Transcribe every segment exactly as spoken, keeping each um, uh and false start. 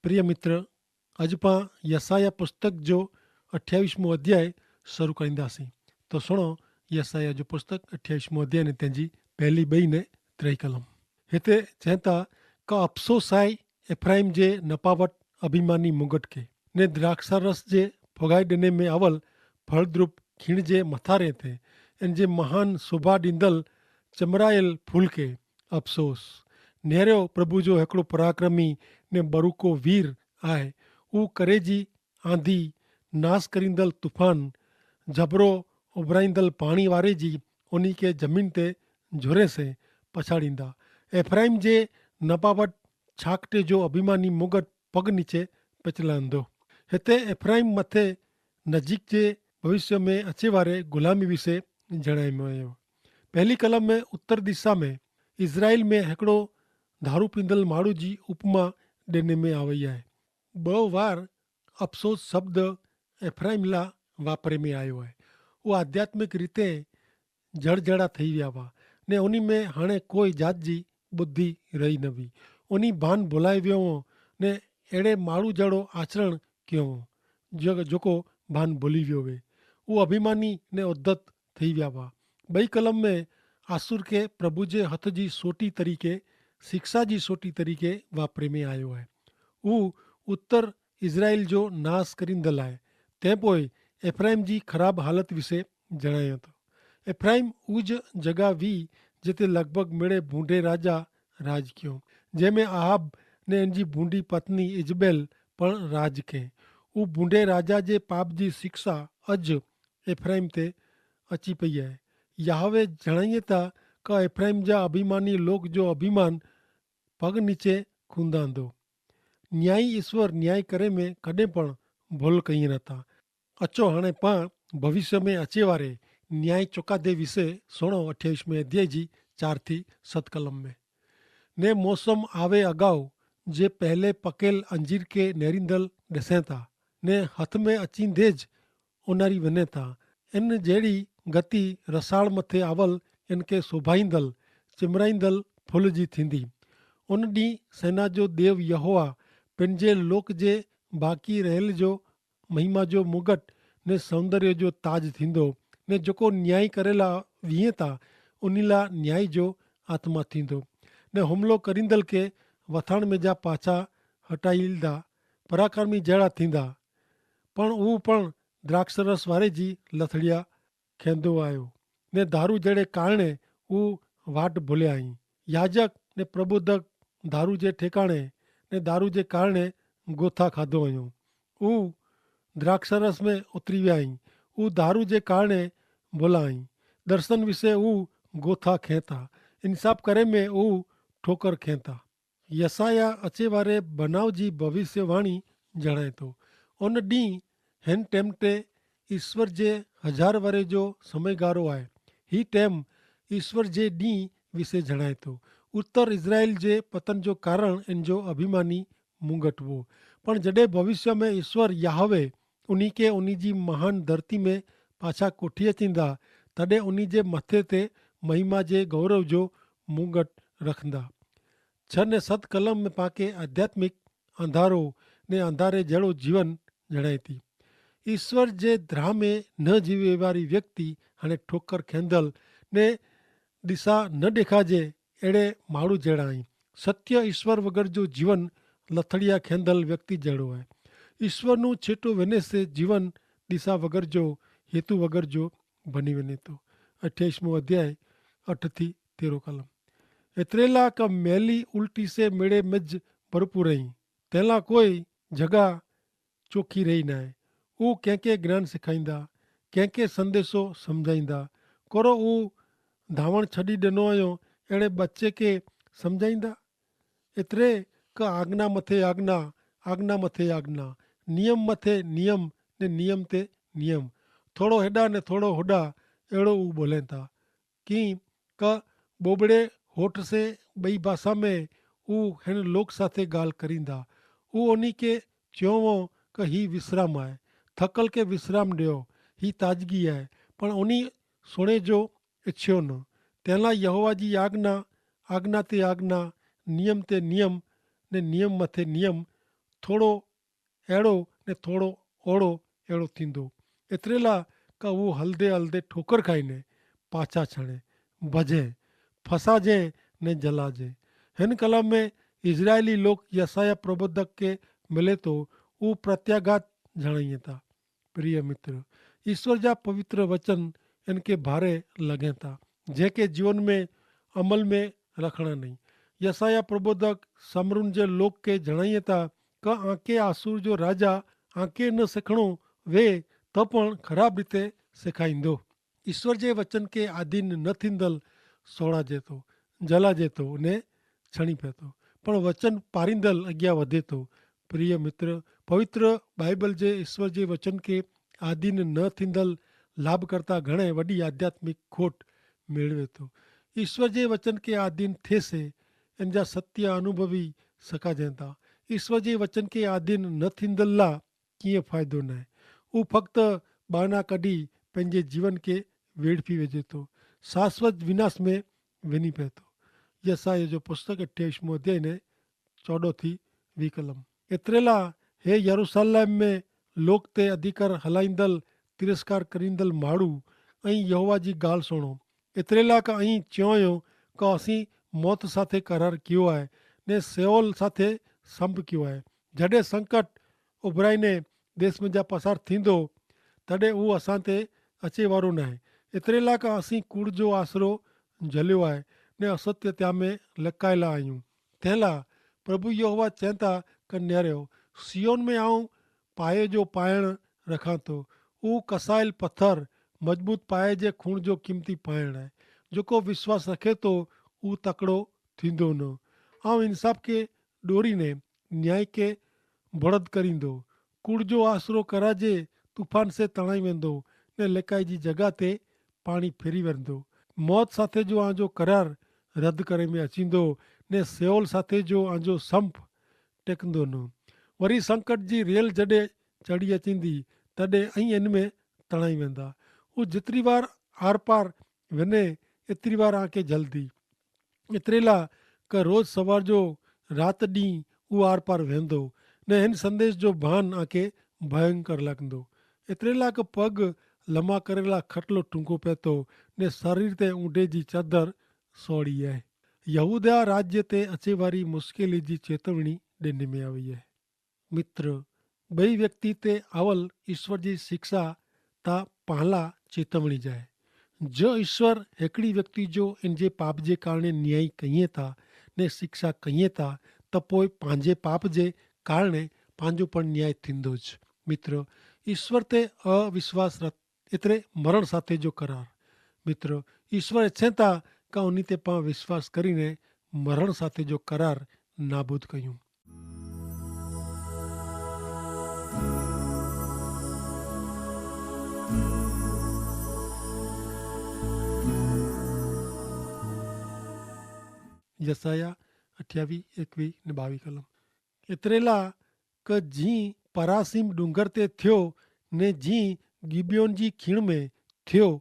પ્રિય મિત્ર, અજ પાં યસાયાહ પુસ્તક જો અઠ્યાવિશ મું અધ્યાય શરૂ કરીંદા સી. તો સુણો, યસાયાહ જો પુસ્તક અઠ્યાવિશ મું અધ્યાય ને તેની પહેલી બઈ ને ત્રેય કલમ. હેતા ચેંતા, કા અફસોસ આય એફ્રાઇમ જે નપાવટ અભિમાની મુગટ કે, ને દ્રાક્ષારસ જે ફોગાઈ દેને મેં આવલ ફળદ્રુપ ખીણ જે મથારે થે, એન જે મહાન શોભા દીંદલ ચમરાયેલ ફૂલ કે. અફસોસ, નેરો પ્રભુ જો હેકડો પરાક્રમી ને બરુકો વીર આય. ઉં કરે જી આંધી, નાસ કરીંદલ તુફાન, જબરો ઉભરાઈંદલ પાણી વારે જી ઉની કે જમીન તે જોરે સે પછાડીંદા. એફ્રાઇમ જે નપાવટ છાકટે જો અભિમાની મુગટ પગ નીચે પચલાંદો. હેતા એફ્રાઇમ મતે નજીક જે ભવિષ્ય મેં અચેવારે ગુલામી વિશે જણાય મેં આયો. પહેલી કલમ મેં ઉત્તર દિશા મેં ઇઝરાઇલ મેં હેકડો ધારૂ પીંદલ માડૂ જી ઉપમા દેને મેં આવે આય. બહ વાર અફસોસ શબ્દ એફ્રાઇમ લા વાપરે મેં આયો હૈ. વો આધ્યાત્મિક રીતે જડજડા થઈ વ્યાવા, ને ઉની મેં હણે કોઈ જાત જી બુદ્ધિ રહી નવી. ઉની ભાન ભોલાઈ વ્યો હો, ને એડે માડૂ જેડો આચરણ ક્યો હો, જોકો ભાન ભોલી વ્યો વે. વો અભિમાની ને ઉદ્ધત થઈ વ્યાવા. બઈ કલમ મેં આસુર કે પ્રભુ જે હથ જી સોટી તરીકે શિક્ષા જી સોટી તરીકે વાપરે મેં આયો હૈ. ઉહ ઉત્તર ઇઝરાઇલ જો નાસ કરીંદલ આય. તે પોય એફ્રાઇમ જી ખરાબ હાલત વિશે જણાયો તો. એફ્રાઇમ ઉજ જગા વી જેતે લગભગ મેળે ભૂંડે રાજા રાજ ક્યો, જેમે આહાબ ને એનજી ભૂંડી પત્ની ઇઝબેલ પણ રાજ કે. ઉહ ભૂંડે રાજા જે પાપ જી શિક્ષા અજ એફ્રાઇમ તે અચી પૈયા હૈ. યાહવે જણાયે તા કા એફ્રાઇમ જા અભિમાની લોક જો અભિમાન પગ નીચે ખુંદાંદો. ન્યાયી ઈસ્વર ન્યાય કરે મેં કદે પણ ભોલ કહીં નતા. અચો હણે પાં ભવિષ્ય મેં અચેવારે ન્યાય ચોકાદે વિશે સુણો અઠ્યાવિશ મેં અધ્યાય જી ચાર થી સત કલમ મેં. ને મોસમ આવે અગાઉ જે પહેલે પકેલ અંજીર કે નેરીંદલ દેસેતા, ને હથ મેં અચીંદે જ ઉનારી વને તા. એન જેડી ગતિ રસાળ મતે આવલ એન કે સોભાઈંદલ ચિમરાઈંદલ ફુલ જી થીંદી. ઉન દી સેના જો દેવ યહોવા પેનજે લોક જે બાકી રહેલ જો મહિમા જો મુગટ ને સૌંદર્ય જો તાજ થીંદો, ને જોકો ન્યાયી કરેલા વિયે તા ઉની લા ન્યાયી જો આત્મા થીંદો, ને હુમલો કરીંદલ કે વથાણ મેં જા પાછા હટાઈલદા પરાક્રમી જેડા થીંદા. પણ ઉં પણ દ્રાક્ષરસ વારે જી લથડિયા ખેંદો આયો, ને ધારુ જેડે કારણે ઉં વાટ ભોલે આઈ. યાજક ને પ્રબોધક ધારુ જે ઠેકાણે ને ધારુ જે કારણે ગોથા ખાધો આયો. ઉં દ્રાક્ષરસ મેં ઉતરી વ્યા આઈ. ઉં ધારુ જે કારણે ભોલા આઈ. દર્શન વિશે ઉં ગોથા ખેંતા. ઇનસાફ કરે મેં ઉં ઠોકર ખેંતા. યસાયાહ અચેવારે બનાવ જી ભવિષ્યવાણી જણાયતો. ઉન દી હેન ટેમ તે ઈસ્વર જે હજાર વરે જો સમયગારો આય. હી ટેમ ઈસ્વર જે દી વિશે જણાયતો. ઉત્તર ઇઝરાયેલ જે પતન જો કારણ એન જો અભિમાની મુંગટવો. પણ જડે ભવિષ્ય મેં ઈસ્વર યાહવે ઉની કે ઉની જી મહાન ધરતી મેં પાછા કોઠિયા ચીંદા, તદે ઉની જે મતે તે મહિમા જે ગૌરવ જો મુંગટ રખંદા. છ ને સત કલમ મેં પાંકે આધ્યાત્મિક અંધારો ને અંધારે જેડો જીવન જણાયતી. ઈસ્વર જે ધ્રામે ન જીવેવારી વ્યક્તિ હણે ઠોકર ખેંદલ ને દિશા ન દેખાજે એડે માણુ જેડા હૈં. સત્ય ઈસ્વર વગર જો જીવન લથડિયા ખેંદલ વ્યક્તિ જેડો હૈ. ઈસ્વરનું છેટો વેને સે જીવન દિશા વગર જો હેતુ વગર જો ભની વેને તો. અઠ્યાઈસ મું અધ્યાય અઠ થી તેરો કલમ. એતરેલા કા મેલી ઉલટી સે મેડે મેજ ભરપૂર હૈં. તેલા કોઈ જગા ચોખી રહી નાય. ઉં કેંકે જ્ઞાન સિખાઈંદા, કેંકે સંદેશો સમઝાઈંદા. કોરો ઉં ધાવણ છડી દેનો અયો એડે બચ્ચે કે સમઝાઈંદા? એતરે કે આજ્ઞા મતે આજ્ઞા, આજ્ઞા મતે આજ્ઞા, નિયમ મતે નિયમ, ને નિયમ તે નિયમ, થોડો હેડા ને થોડો હોડા એડો ઉં બોલેતા. કિંક બોબડે હોઠ સે બઈ ભાષા મેં ઉહ હેન લોક સાથે ગાલ કરીંદા. ઉહ ઓની કે ચ્યોંવો કે હી વિશ્રામ આય. થકલ કે વિશ્રામ ડયો. હી તાજગી આય. પણ ઓની સોણે જો ઇચ્છ્યો ન. તેના યહોવા જી આજ્ઞા, આજ્ઞા તે આજ્ઞા, નિયમ તે નિયમ, ને નિયમ મતે નિયમ થોડો એડો ને થોડો ઓડો એડો થીંદો. એતરેલા કા ઉહ હલદે હલદે ઠોકર ખાઈ ને પાછા છણે, ભજે, ફસાજે ને જલાજે. હેન કલમ મેં ઇઝરાયેલી લોક યસાયા પ્રબોધક કે મિલે તો ઉહ પ્રત્યાગાત જણાઈ થા. પ્રિય મિત્ર, ઇશ્વર જા પવિત્ર વચન એન કે ભારે લગે થા, જે કે જીવન મેં અમલ મેં રખણા નહીં. યસાયા પ્રબોધક સમરૂન જે લોક કે જણાઈ થા, કે આંકે આસુર જો રાજા આંકે ન સેખણો વે તો પણ ખરાબ રીતે સેખાઈંદો. ઇશ્વર જે વચન કે આધીન ન થીંદલ સોડા જેતો, જલા જેતો ને છણી પેતો, પણ વચન પારિંદલ અગિયા વધેતો. પ્રિય મિત્ર, પવિત્ર બાઈબલ જે ઇશ્વર જે વચન કે આધીન ન થીંદલ લાભ કરતા ઘણે વડી આધ્યાત્મિક ખોટ મેળવેતો. ઇશ્વર જે વચન કે આધીન થેસે એન જા સત્ય અનુભવી સકાજેતા. ઇશ્વર જે વચન કે આધીન ન થીંદલ લા કિયા ફાયદો નાય. ઉહ ફક્ત બાના કઢ઼ી પહને જીવન કે વેડફી વેજે તો, શાશ્વત વિનાશ મેં વેની પેતો. યસાય જો પુસ્તક અઠ્યાવિશ મોં અધ્યાય ને ચોડો થી વિકલમ. એતરેલા હે યરુસાલેમ મેં લોક તે અધિકાર હલાઈંદલ, તિરસ્કાર કરીંદલ માડૂ, અહીં યહોવા જી ગાલ સુણો. એતરેલા કા અહીં ચ્યોંયો કા અસી મોત સાથે કરાર કિયો આય, ને સેવલ સાથે સંપ કિયો આય. જડે સંકટ ઉભરાઈ ને દેશ મેં જા પસાર થીંદો, તડે ઉહ અસાં તે અચેવારો નાય. એતરેલા કા અસી કુડ જો આશરો જલ્યો આય, ને અસત્ય ત્યાં મેં લકાયેલા આયું. તેલા પ્રભુ યહોવા ચેંતા કન્યાર્યો, સિયોન મેં આઉં પાયે જો પાયણ રખાંતો. ઉહ કસાયેલ પથ્થર મજબૂત પાયે જે ખૂણ જો કિંમતી પાયણ હૈ. જોકો વિશ્વાસ રખે તો ઉહ તકડો થીંદો ન. આઉં ઇન્સાફ કે ડોરી ને ન્યાય કે ભડદ કરીંદો. કુડ જો આશરો કરાજે તૂફાન સે તણાઈ વેંદો, ને લેકાઈ જી જગા તે પાણી ફેરી વેંદો. મોત સાથે જો આજો કરાર રદ કરે મેં અચીંદો, ને સેવલ સાથે જો આજો સંપ ટેકંદો ન. વરી સંકટ જી રેલ જડે ચડી અચીંદી, તડે અહીં એન મેં તણાઈ વેંદા. ઉહ જેતરી વાર આરપાર વેને એતરી વાર આંકે જલ્દી. એતરેલા કે રોજ સવાર જો રાત દી ઉહ આરપાર વેંદો, ને હેન સંદેશ જો ભાન આંકે ભયંકર લખંદો. એતરેલા કે પગ લમા કરેલા ખટલો ટૂંકો પેતો, ને શરીર તે ઊંડે જી ચાદર સોડી આય. યહૂદા રાજ્ય તે અચેવારી મુશ્કેલી જી ચેતવણી દેને મેં આવી આય. મિત્ર, બઈ વ્યક્તિ તે આવલ ઈસ્વર જી શિક્ષા તા પહલા ચેતવણી જાય. જો ઈસ્વર હેકડી વ્યક્તિ જો એન જે પાપ જે કારણે ન્યાયી કહિયે તા ને શિક્ષા કહિયે તા, તો પોય પાંજે પાપ જે કારણે પાંજો પણ ન્યાય થીંદો જ. મિત્ર, ઈસ્વર તે અવિશ્વાસ રત એતરે મરણ સાથે જો કરાર. મિત્ર, ઈસ્વર એચ્છે તા કા ઉની તે પાં વિશ્વાસ કરીને મરણ સાથે જો કરાર નાબૂદ કહ્યું. યસાયાહ અઠ્યાવી એકવી ને બાવી કલમ. એતરેલા કે જી પરાસીમ ડુંગર તે થ્યો ને જી ગિબિયોન જી ખીણ મેં થ્યો,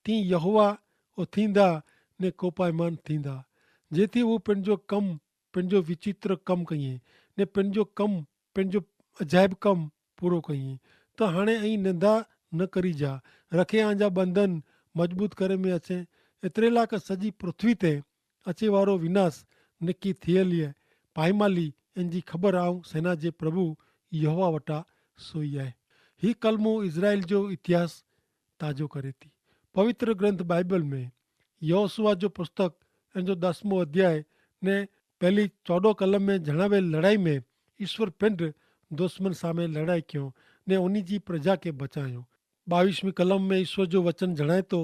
તી યહોવા ઓથીંદા ને કોપાયમાન થીંદા, જેથી વો પેનજો કમ, પેનજો વિચિત્ર કમ કહિએ ને પેનજો કમ, પેનજો અજાયબ કમ પૂરો કહિએ. તો હાણે અહીં નંદા ન કરી જા, રખે આંજા બંધન મજબૂત કરે મેં અચે. એતરેલા કે સજી પૃથ્વી તે અચેવારો વિનાશ નક્કી થિયેલિયે પાઈમાલી એનજી ખબર આઉં સેના જે પ્રભુ યહોવા વટા સોઈ આય. હી કલમો ઇઝરાયેલ જો ઇતિહાસ તાજો કરે તી. પવિત્ર ગ્રંથ બાઈબલ મેં યહોશુઆ જો પુસ્તક એનજો દસમો અધ્યાય ને પહેલી ચૌદો કલમ મેં જણાવેલ લડાઈ મેં ઇશ્વર પેંડ દુશ્મન સામે લડાઈ ક્યો ને ઉની જી પ્રજા કે બચાયો. બાવીસમી કલમ મેં ઈસ્વર જો વચન જણાયતો,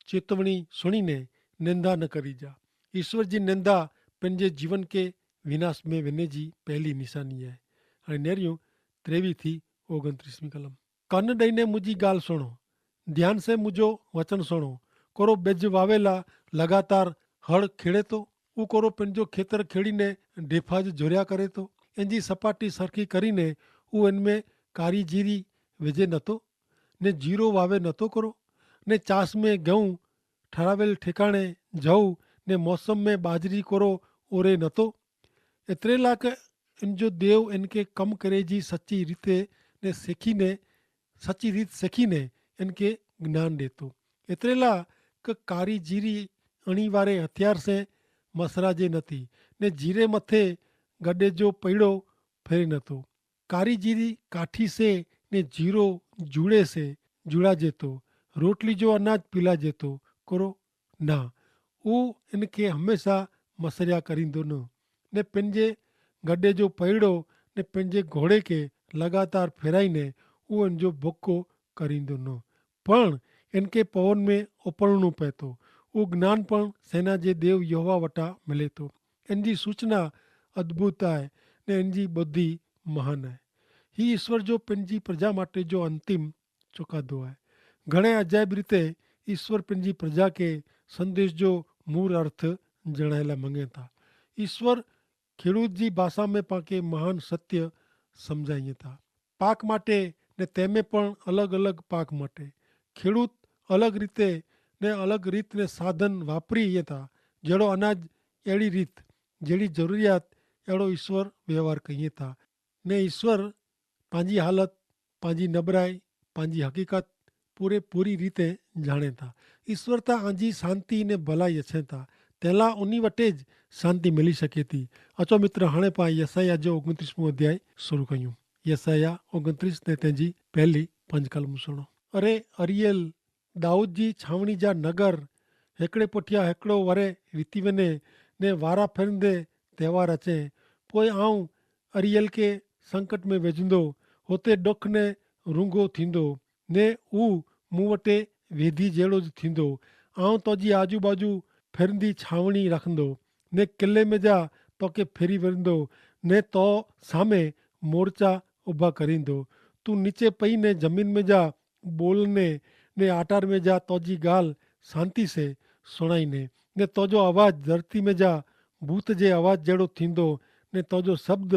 ચેતવણી સુણીને નિંદા ન કરી જા. ઈસ્વર જી નિંદા પેનજે જીવન કે વિનાશ મેં વેને જી પહેલી નિશાની હૈ. અને નેર્યું ત્રેવી થી ઓગણત્રીસમી કલમ. કન દઈને મુજી ગાલ સુણો, ધ્યાન સે મુજો વચન સુણો. કોરો બેજ વાવેલા લગાતાર હળ ખેડેતો? ઉકોરો પેનજો ખેતર ખેડીને ઢેફા જ જોર્યા કરેતો? એનજી સપાટી સરખી કરીને ઉ એનમેં કારી જીરી વેજે નતો? ને જીરો વાવે નતો કરો? ને ચાસ મેં ગઉં ઠરાવેલ ઠેકાણે જઉં ને મોસમ મેં બાજરી કોરો ઓરે નતો? એતરેલા કે અન જો દેવ અન કે કમ કરે જી સચી રીતે ને સેખી ને સચી રીત સેખી ને અન કે જ્ઞાન દેતો. એતરેલા કે કારી જીરી અણી વારે હથિયાર સે મસરા જે નથી, ને જીરે મતે ગડે જો પૈડો ફેરી નતો. કારી જીરી કાઠી સે ને જીરો જુડે સે જુડા જેતો, રોટલી જો અનાજ પીલા જેતો કરો ના. ઉહ અન કે હમેંશા મસર્યા કરીંદો ન, ને પન જે ગડે જો પૈડો ને પન જે ઘોડે કે લગાતાર ફેરાઈ ને ઉહ અન જો ભોકો કરીંદો ન. પણ અન કે પવન મેં ઓપરણો પૈતો. ઉહ જ્ઞાન પણ સેના જે દેવ યહોવા વટા મિલેતો. અન જી સૂચના અદ્ભુત આય ને અન જી બધી મહાન આય. હી ઈસ્વર જો પન જી પ્રજા માટે જો અંતિમ ચોકાદો આય. ઘણે અજાયબ રીતે ઈસ્વર પન જી પ્રજા કે સંદેશ જો મૂર અર્થ જણાયેલા મંગેતા. ઈસ્વર ખેડૂત જી ભાષા મેં પાંકે મહાન સત્ય સમઝાઈ થા. પાક માટે ને તેમે પણ અલગ અલગ પાક માટે ખેડૂત અલગ રીતે ને અલગ રીત ને સાધન વાપરી થા. જેડો અનાજ એડી રીત જેડી જરૂરિયાત એડો ઈસ્વર વ્યવહાર કહિયે થા. ને ઈસ્વર પાંજી હાલત, પાંજી નબરાઈ, પાંજી હકીકત પૂરે પૂરી રીતે જાણે થા. ઈસ્વર તા આંજી શાંતિ ને ભલાઈ અછે થા. તેલા ઉની વટે જ શાંતિ મિલી શકે થી. અચો મિત્ર હણે પાં યસાયાહ જો ઓગણત્રીસમું અધ્યાય શરૂ કહ્યું. યસાયાહ ઓગણત્રીસ ને તેની પહેલી પંજ કલમ સુણો. અરે અરિયેલ, દાઉદ જી છાવણી જા નગર, હેકડ઼ે પઠિયા હેકડ઼ો વરે વિતિવેને, ને વારા ફેરંદે તહેવાર અચે. પોય આઉં અરિયેલ કે સંકટ મેં વેજંદો, હોતે ડોખ ને રૂંગો થીંદો, ને ઉહ મુવટે વેધી જેડો જ થીંદો. આઉં તોજી આજુબાજુ ફેરંદી છાવણી રાખંદો, ને કિલ્લે મેં જા તોકે ફેરી વેરંદો, ને તો સામે મોરચા ઉભા કરીંદો. તું નીચે પઈ ને જમીન મેં જા બોલને, ને આટાર મેં જા તોજી ગાલ શાંતિ સે સુણાઈ ને, ને તોજો અવાજ ધરતી મેં જા ભૂત જે અવાજ જેડો થીંદો, ને તોજો શબ્દ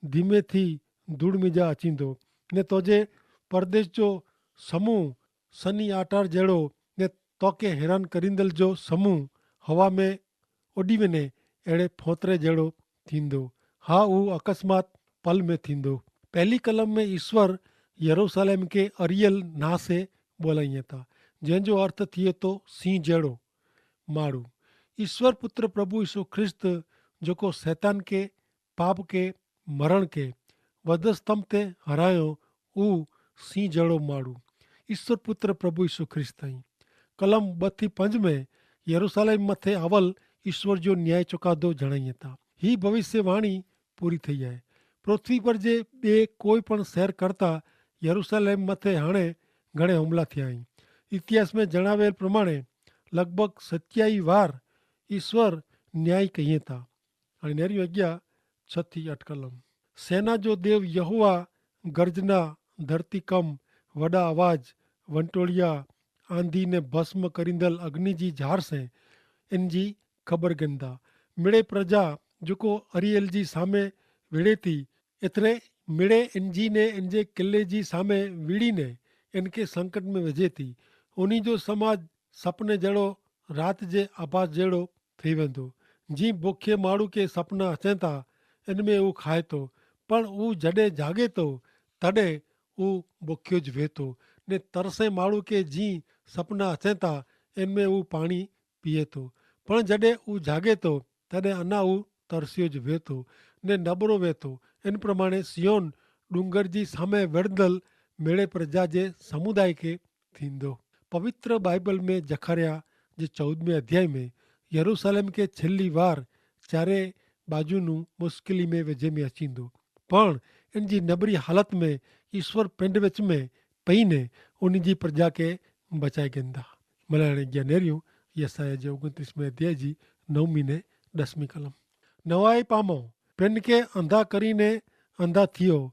ધીમે થી ધૂળ મેં જા અચીંદો, ને તોજે પરદેશ જો સમૂહ સની આટાર જેડો, ને તોકે હેરાન કરીંદલ જો સમૂહ હવા મેં ઉડીવેને એડે ફોતરે જેડો થીંદો. હા ઉહ અકસ્માત પલ મેં થીંદો. પહેલી કલમ મેં ઈસ્વર યરૂસાલેમ કે અરિયલ નાસે બોલાઈ થા, જેન જો અર્થ થિયે તો સિંહ જેડો માડૂ. ઈસ્વર પુત્ર પ્રભુ ઈસુ ખ્રિસ્ત જોકો સૈતાન કે પાપ કે મરણ કે વધસ્તંભ તે હરાયો ઉહ સિંહ જેડો માડૂ. ઈસ્વર પુત્ર પ્રભુ ઈસુ ખ્રિસ્ત અહીં કલમ બથી પંજ મેં યરૂસાલેમ મતે આવલ ઈસ્વર જો ન્યાય ચોકાદો જણાઈ થા. હી ભવિષ્યવાણી પૂરી થઈ આય. પૃથ્વી પર જે બે કોઈ પણ શહેર કરતા યરૂસાલેમ મતે હણે ઘણે હુમલા થયા હૈં. ઇતિહાસ મેં જણાવેલ પ્રમાણે લગભગ સત્યાઈ વાર ઈસ્વર ન્યાય કહિયે થા. અને નેરી અગિયા છ થી અટકલમ. સેના જો દેવ યહોવા ગર્જના ધરતી કમ વડા અવાજ વંટોળિયા આંધી ને ભસ્મ કરીંદલ અગ્નિ જી ઝાર સે એન જી ખબર ગિંદા. મિડે પ્રજા જોકો અરિયેલ જી સામે વિડે થી એતરે મિડે એન જી ને એન જે કિલ્લે જી સામે વિડી ને એન કે સંકટ મેં વજે થી. ઉની જો સમાજ સપને જેડો રાત જે આભાસ જેડો થઈ વેંદો. જી ભોખે માણૂ કે સપના હચેતા એન મેં ઉં ખાયતો, પણ ઉં જડે જાગેતો તડે ઉં ભોખ્યો જ વેતો. ને તરસે માણૂ કે જી સપના હચેતા એન મેં ઉં પાણી પીએ તો, પણ જડે ઉજાગે તો તદે અના ઉતરસ્યો જ વેતો ને નબરો વેતો. એન પ્રમાણે સિયોન ડુંગર જી સામે વેડદલ મેળે પ્રજા જે સમુદાય કે થીંદો. પવિત્ર બાઈબલ મેં જખાર્યા જે ચૌદમે અધ્યાય મેં યરૂસાલેમ કે છેલ્લી વાર ચારે બાજુનું મુશ્કેલી મેં વેજે મેં અચીંદો, પણ એન જી નબરી હાલત મેં ઈશ્વર પેંડ વેચ મેં પઈને ઉની જી પ્રજા કે બચાઈ ગેંદા. મલાણે જ્ઞાનેરિયું યસાયાહ જે ઓગણત્રીસમે અધ્યાય જી નવમી ને દસમી કલમ. નવાઈ પામો, પેનકે અંધા કરીને અંધા થિયો.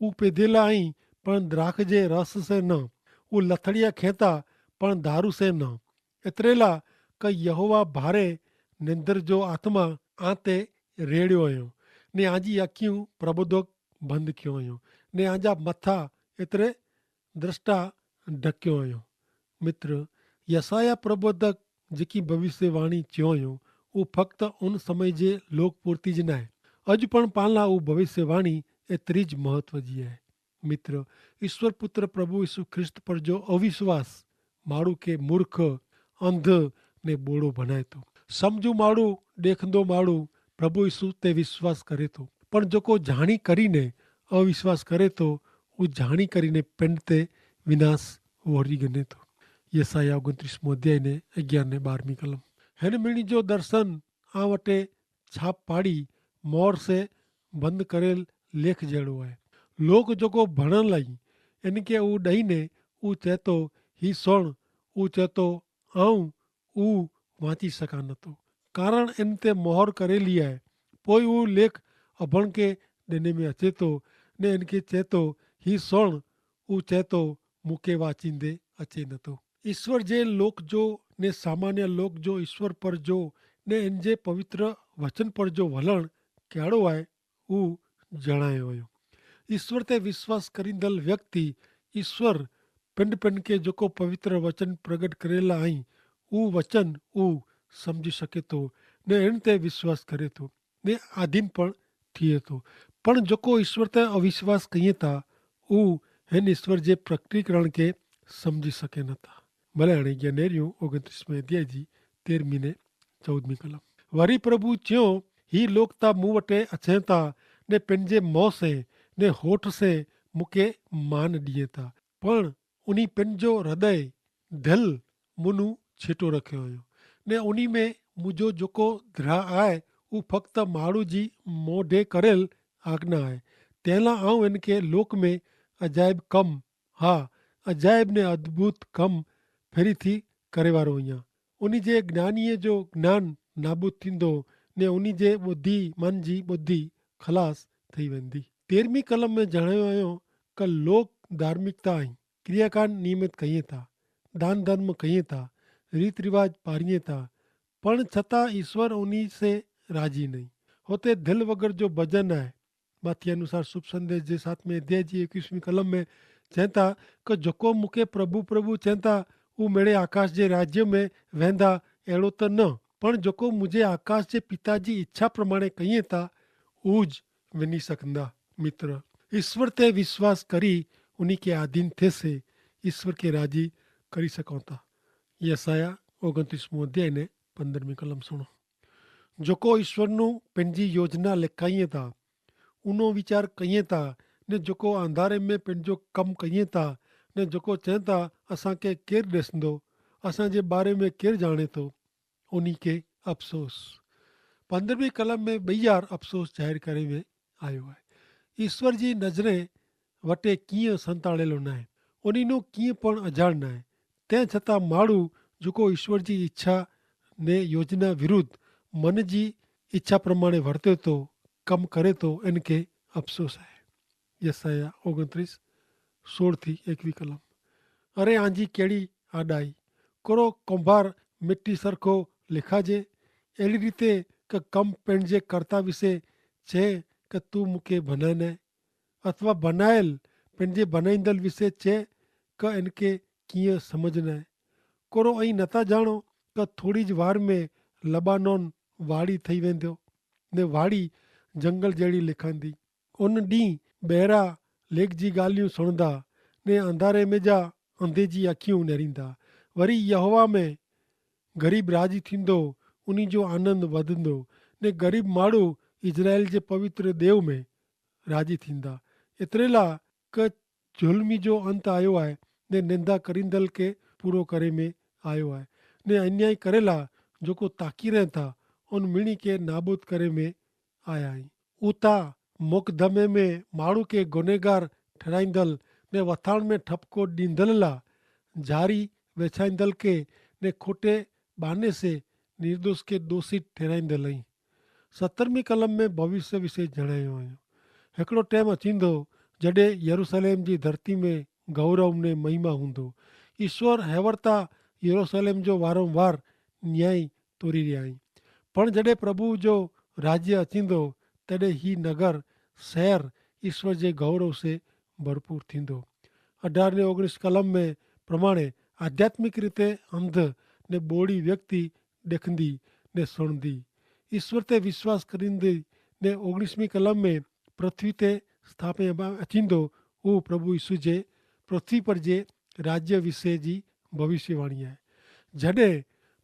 ઉપેધેલા અહીં પણ દ્રાખ જે રસ સે ન, ઉલથડિયા ખેંતા પણ ધારુ સે ન. એતરેલા કે યહોવા ભારે નેંદર જો આત્મા આતે રેડ્યો અયો, ને આજી અક્યું પ્રબોધક બંધ ક્યો અયો, ને આજા મથા એતરે દ્રષ્ટા ઢક્યો અયો. મિત્ર, યસાયાહ પ્રબોધક જેકી ભવિષ્યવાણી ચ્યો અયો, ઉં ફક્ત ઉન સમય જે લોક પૂરતી જ નાય. અજ પણ પાલના ઉં ભવિષ્યવાણી એતરી જ મહત્વ જી હૈ. મિત્ર, ઈસ્વર પુત્ર પ્રભુ ઈસુ ખ્રિસ્ત પર જો અવિશ્વાસ માણૂ કે મૂર્ખ, અંધ ને બોડો ભનાય તો. સમઝુ માણૂ દેખદો માણૂ પ્રભુ ઈસુ તે વિશ્વાસ કરે તો, પણ જોકો જાણી કરીને અવિશ્વાસ કરે તો ઉજાણી કરીને પેંડ તે વિનાશ વરી ગને તો. યસાયાહ ઓગણત્રીસ મોધ્યાય ને અગિયાર ને બારમી કલમ. હેન મિણી જો દર્શન આ વટે છાપ પાડી મોર સે બંધ કરેલ લેખ જેડો આય. લોક જોકો ભણન લાઈ એન કે ઉ દઈને ઉ ચેતો હી સોણ ઉ ચેતો આઉં ઉ વાંચી સકા નતો. કારણ એન તે મોહર કરેલી આય. પોય ઉ લેખ અભણ કે દેને મેં અચેતો ને એન કે ચેતો હી સોણ ઉ ચેતો મુકે વાંચીંદે અચે નતો. ઈસ્વર જે લોક જો ને સામાન્ય લોક જો ઈસ્વર પર જો ને એન જે પવિત્ર વચન પર જો વલણ કહેડો આય ઉ જણાયો વયો. ઈસ્વર તે વિશ્વાસ કરીંદલ વ્યક્તિ ઈસ્વર પિંડ પિંડ કે જોકો પવિત્ર વચન પ્રગટ કરેલા અહીં ઉ વચન ઉ સમઝી શકે તો ને એન તે વિશ્વાસ કરે તો ને આધીન પણ થિયે તો. પણ જોકો ઈસ્વર તે અવિશ્વાસ કહિયે તા ઉ હેન ઈસ્વર જે પ્રકટીકરણ કે સમઝી શકે નતા. ભલે અણે જ્ઞાનેરિયું ઓગણત્રીસ મેં અધ્યાય જી તેરમી ને ચૌદમી કલમ. વરી પ્રભુ ચ્યો, હી લોક તા મું વટે અછેંતા ને પેનજે મોં સે ને હોઠ સે મુકે માન દિયેંતા, પણ ઉની પેનજો હૃદય ધલ મુનું છેટો રખ્યો અયો. ને ઉની મેં મુજો જોકો ધ્રા આય ઉં ફક્ત માડૂ જી મોઢે કરેલ આજ્ઞા આય. તેલા આઉં એનકે લોક મેં અજાયબ કમ, હા, અજાયબ ને અદ્ભુત કમ ફેરી થી કરેવારો અહિયા. ઉની જે જ્ઞાનીએ જો જ્ઞાન નાબૂદ થીંદો ને ઉની જે બુદ્ધિ મન જી બુદ્ધિ ખલાસ થઈ વેંદી. તેરમી કલમ મેં જણાયો અયો કે લોક ધાર્મિકતા અહીં ક્રિયાકાંડ નિયમિત કહિયે તા, દાન ધર્મ કહિયે તા, રીત રિવાજ પારિયે તા, પણ છતાં ઈસ્વર ઉની સે રાજી નહીં. હોતે ધલ વગર જો ભજન આય. માથી અનુસાર શુભ સંદેશ જે સાતમે અધ્યાય જી એકવીસમી કલમ મેં ચેંતા કે જોકો મુકે પ્રભુ પ્રભુ ચેંતા ઉં મેળે આકાશ જે રાજ્ય મેં વેંદા એડો તો ન, પણ જોકો મુઝે આકાશ જે પિતા જી ઇચ્છા પ્રમાણે કહિયે તા ઉજ વિની સકંદા. મિત્ર, ઈસ્વર તે વિશ્વાસ કરી ઉની કે આધીન થેસે ઈસ્વર કે રાજી કરી સકોતા. યસાયાહ ઓગણત્રીસમો અધ્યાય ને પંદ્રહમી કલમ સુણો. જોકો ઈસ્વરનું પેનજી યોજના લેખાઈએ તા ઉનો વિચાર કહિએ તા ને જોકો અંધારે મેં પેનજો કમ કહિએ તા ને જોકો ચેંતા અસાંકે કેર દેસંદો, અસાંજે બારે મેં કેર જાણે તો ઉની કે અફસોસ. પંદ્રહમી કલમ મેં બૈયાર અફસોસ જાહેર કરે મેં આયો હૈ. ઈસ્વર જી નજરે વટે કિયાં સંતાડેલો નાય, ઉનીનો કિયાં પણ અજાણ નાય. તે છતાં માડૂ જોકો ઈસ્વર જી ઇચ્છા ને યોજના વિરુદ્ધ મન જી ઇચ્છા પ્રમાણે વર્તે તો કમ કરે તો એન કે અફસોસ હૈ. યસાયાહ ઓગણત્રીસ સોળ થી એકવી કલમ. અરે આંજી કેડી આડાઈ, કોરો કોંભાર મિટ્ટી સરખો લેખાજે? એડી રીતે કે કમ પેનજે કરતા વિશે છે કે તું મુકે ભનાને અથવા ભનાયેલ પેનજે ભનાઈંદલ વિશે છે કે એન કે કિયાં સમજ નાય? કોરો અહીં નતા જાણો કે થોડી જ વાર મેં લબાનોન વાડી થઈ વેંધો ને વાડી જંગલ જેડી લેખાંદી. ઉન દી બહેરા લેગ જી ગાલિયું સુણદા ને અંધારે મેં જા અંધે જી અખિયું નેરીંદા. વરી યહોવા મેં ગરીબ રાજી થીંદો, ઉની જો આનંદ વધંદો ને ગરીબ માડૂ ઇઝરાયેલ જે પવિત્ર દેવ મેં રાજી થીંદા. એતરેલા કે ઝુલમી જો અંત આયો આય ને નિંદા કરીંદલ કે પૂરો કરે મેં આયો આય ને અન્યાય કરેલા જોકો તાકી રહેતા ઉન મિણી કે નાબૂદ કરે મેં આયા હૈં. ઉતા મોકદમે મેં માણૂ કે ગુનેગાર ઠેરાઈંદલ ને વથાણ મેં ઠપકો દીંદલ લા જારી વેછાઈંદલ કે ને ખોટે બાને સે નિર્દોષ કે દોષિત ઠેરાઈંદલ હૈં. સત્તરમી કલમ મેં ભવિષ્ય વિશે જણાયો હૈં. હેકડો ટેમ અચીંદો જડે યરુસલેમ જી ધરતી મેં ગૌરવ ને મહિમા હુંદો. ઈસ્વર હેવરતા યરુસલેમ જો વારંવાર ન્યાયી તોરી રહ્યા હૈં. પણ જડે પ્રભુ જો રાજ્ય અચીંદો તેડે હી નગર સહેર ઈસ્વર જે ગૌરવ સે ભરપૂર થીંદો. અઢાર ને ઓગણીસ કલમ મેં પ્રમાણે આધ્યાત્મિક રીતે અંધ ને બોડી વ્યક્તિ દેખંદી ને સુણંદી ઈસ્વર તે વિશ્વાસ કરીંદી ને ઓગણીસમી કલમ મેં પૃથ્વી તે સ્થાપે અચીંદો. ઉહ પ્રભુ ઈસુ જે પૃથ્વી પર જે રાજ્ય વિશે જી ભવિષ્યવાણી હૈ. જડે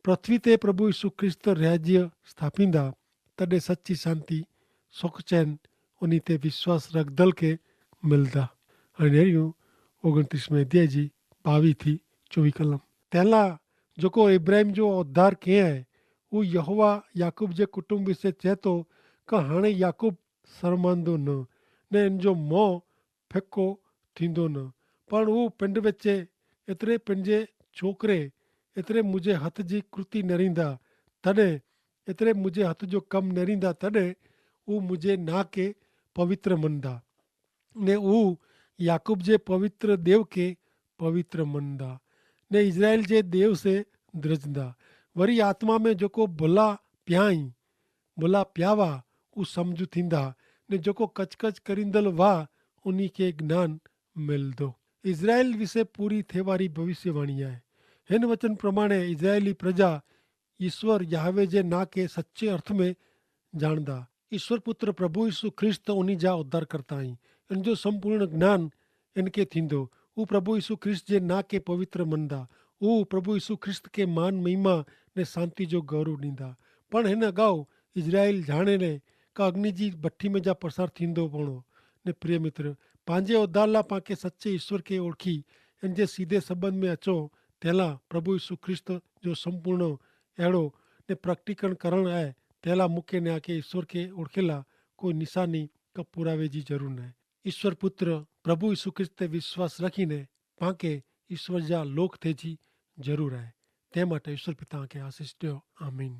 પૃથ્વી તે પ્રભુ ઈસુ ખ્રિસ્ત રાજ્ય સ્થાપીંદા, તદે સચ્ચી શાંતિ, સુખચેન ઉની તે વિશ્વાસ રખદલ કે મિલદા. અને નેર્યું ઓગણત્રીસમે અધ્યાય જી બાવી થી ચોવી કલમ. તેલા જોકો ઇબ્રાહિમ જો ઉદ્ધાર કહેં હૈ, ઉહ યહોવા યાકૂબ જે કુટુંબ વિશે ચેતો કે હાણે યાકૂબ સરમાંદો ન, ને એન જો મોં ફેકો થીંદો ન. પણ ઉહ પિંડ વચ્ચે એતરે પંજે છોકરે એતરે મુઝે હત જી કૃતિ નરીંદા, તને એતરે મુઝે હત જો કમ નરીંદા તને ઉહ મુઝે ના કે પવિત્ર મનદા. ને ઉહ યાકૂબ જે પવિત્ર દેવ કે પવિત્ર મનદા, ને ઇઝરાયેલ જે દેવ સે દ્રજદા. વરી આત્મા મેં જોકો ભલા પ્યાઈ ભલા પ્યાવા ઉસમજુ થીંદા, ને જોકો કચકચ કરીંદલ વાહ ઉની કે જ્ઞાન મેલદો. ઇઝરાયેલ વિશે પૂરી થેવારી ભવિષ્યવાણી આય. હેન વચન પ્રમાણે ઇઝરાયેલી પ્રજા ઈસ્વર યાહવે જે ના કે સચ્ચે અર્થ મેં જાણદા. ઈસ્વર પુત્ર પ્રભુ ઈસુ ખ્રિસ્ત ઉની જા ઉદ્ધાર કરતા હૈં. એન જો સંપૂર્ણ જ્ઞાન એન કે થીંદો. ઉહ પ્રભુ ઈસુ ખ્રિસ્ત જે ના કે પવિત્ર મનદા. ઉહ પ્રભુ ઈસુ ખ્રિસ્ત કે માન મહિમા ને શાંતિ જો ગૌરવ દીંદા. પણ હેન અગાઉ ઇઝરાયેલ જાણે ને કા અગ્નિ જી ભઠ્ઠી મેં જા પસાર થીંદો પણો. ને પ્રિય મિત્ર, પાંજે ઉદ્ધારલા પાંકે સચ્ચે ઈસ્વર કે ઓળખી એન જે સીધે સંબંધ મેં અચો તેલા પ્રભુ ઈસુ ખ્રિસ્ત જો સંપૂર્ણ એડો ને પ્રકટીકરણ કરણ આય, તેલા મુકે ને આકે ઈસ્વર કે ઓળખેલા કોઈ નિશાની કા પુરાવે જી જરૂર નાય. ઈસ્વર પુત્ર પ્રભુ ઈસુ ખ્રિસ્ત તે વિશ્વાસ રખી ને પાંકે ઈસ્વર જા લોક થે જી જરૂર આય. તે માટે ઈસ્વર પિતા કે આશીસ દ્યો. આમીન.